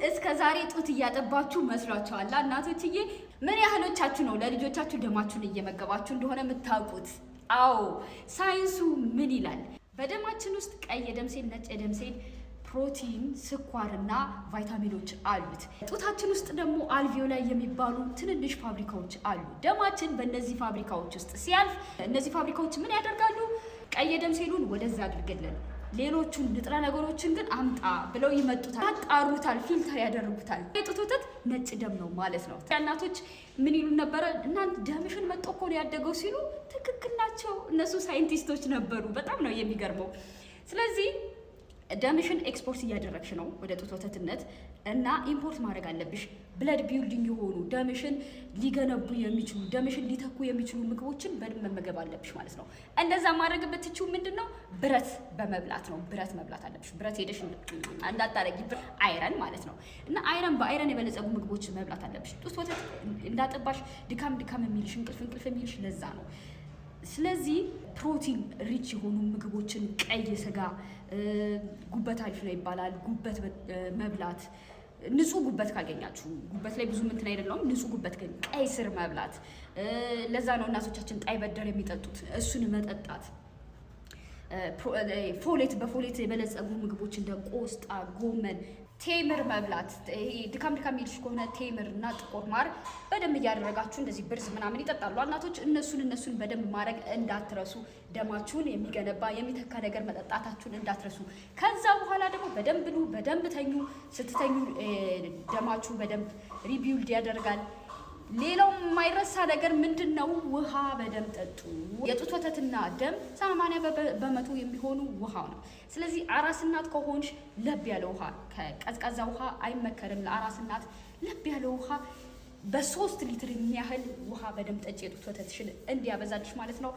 እስከ ዛሬ ጡት እያጠባችሁ መስሏችኋል? እናቶችዬ፣ ምን ያህሎቻችሁ ነው ለልጆቻችሁ ደማችሁን እየመገባችሁ እንደሆነ የምታውቁት? አዎ፣ ሳይንሱ ምን ይላል? በደማችን ውስጥ ቀይ የደም ሴል፣ ነጭ የደም ሴል፣ ፕሮቲን፣ ስኳርና ቫይታሚኖች አሉት። ጡታችን ውስጥ ደግሞ alveoli የሚባሉ ትንንሽ ፋብሪካዎች አሉ። ደማችን በእነዚህ ፋብሪካዎች ውስጥ ሲያልፍ እነዚህ ፋብሪካዎች ምን ያደርጋሉ? ቀይ የደም ሴሉን ወደዛ አድርግልን፣ ሌሎቹን ንጥረ ነገሮችን ግን አምጣ ብለው ይመጡታል፣ ያጣሩታል፣ filter ያደርጉታል። የጡት ወተት ነጭ ደም ነው ማለት ነው። እናቶች ምን ይሉ ነበረ? እናንተ ደምሽን መጦ እኮ ነው ያደገው ሲሉ ትክክል ናቸው። እነሱ ሳይንቲስቶች ነበሩ። በጣም ነው የሚገርመው። ስለዚህ ደምሽን ኤክስፖርት እያደረግሽ ነው ወደ ጡት ወተትነት እና import ማድረግ አለብሽ። Blood building የሆኑ፣ ደምሽን ሊገነቡ የሚችሉ፣ ደምሽን ሊተኩ የሚችሉ ምግቦችን በደንብ መመገብ አለብሽ ማለት ነው። እንደዛ ማድረግ የምትችይው ምንድን ነው? ብረት በመብላት ነው። ብረት መብላት አለብሽ። ብረት ሄደሽ እንዳታረጊ፣ iron ማለት ነው። እና iron በ iron የበለጸጉ ምግቦችን መብላት አለብሽ። ጡት ወተት እንዳጠባሽ ድካም ድካም የሚልሽ፣ እንቅልፍ እንቅልፍ የሚልሽ ለዛ ነው። ስለዚህ protein rich የሆኑ ምግቦችን፣ ቀይ ስጋ፣ ጉበት አሪፍ ነው ይባላል። ጉበት መብላት፣ ንጹህ ጉበት ካገኛችሁ፣ ጉበት ላይ ብዙ እንትን አይደለውም። ንጹህ ጉበት ግን ቀይ ስር መብላት፣ ለዛ ነው እናቶቻችን ጣይ በደር የሚጠጡት፣ እሱን መጠጣት፣ folate በ folate የበለጸጉ ምግቦች እንደ ቆስጣ፣ ጎመን፣ ቴምር መብላት። ይሄ ድካም ድካም የሚልሽ ከሆነ ቴምር እና ጥቁር ማር በደንብ እያደረጋችሁ እንደዚህ ብርዝ ምናምን ይጠጣሉ እናቶች። እነሱን በደንብ ማድረግ እንዳትረሱ። ደማችሁን የሚገነባ፣ የሚተካ ነገር መጠጣታችሁን እንዳትረሱ። ከዛ በኋላ ደግሞ በደንብ ብሉ፣ በደንብ ተኙ። ስትተኙ ደማችሁ በደንብ rebuild ያደርጋል። ሌላው የማይረሳ ነገር ምንድን ነው? ውሃ በደንብ ጠጡ። የጡት ወተትና ደም 80% የሚሆኑ ውሃው ነው። ስለዚህ አራስ እናት ከሆንሽ ለብ ያለ ውሃ፣ ከቀዝቃዛ ውሃ አይመከርም ለአራስ እናት። ለብ ያለ ውሃ በ3 ሊትር የሚያህል ውሃ በደንብ ጠጪ፣ የጡት ወተትሽን እንዲያበዛልሽ ማለት ነው።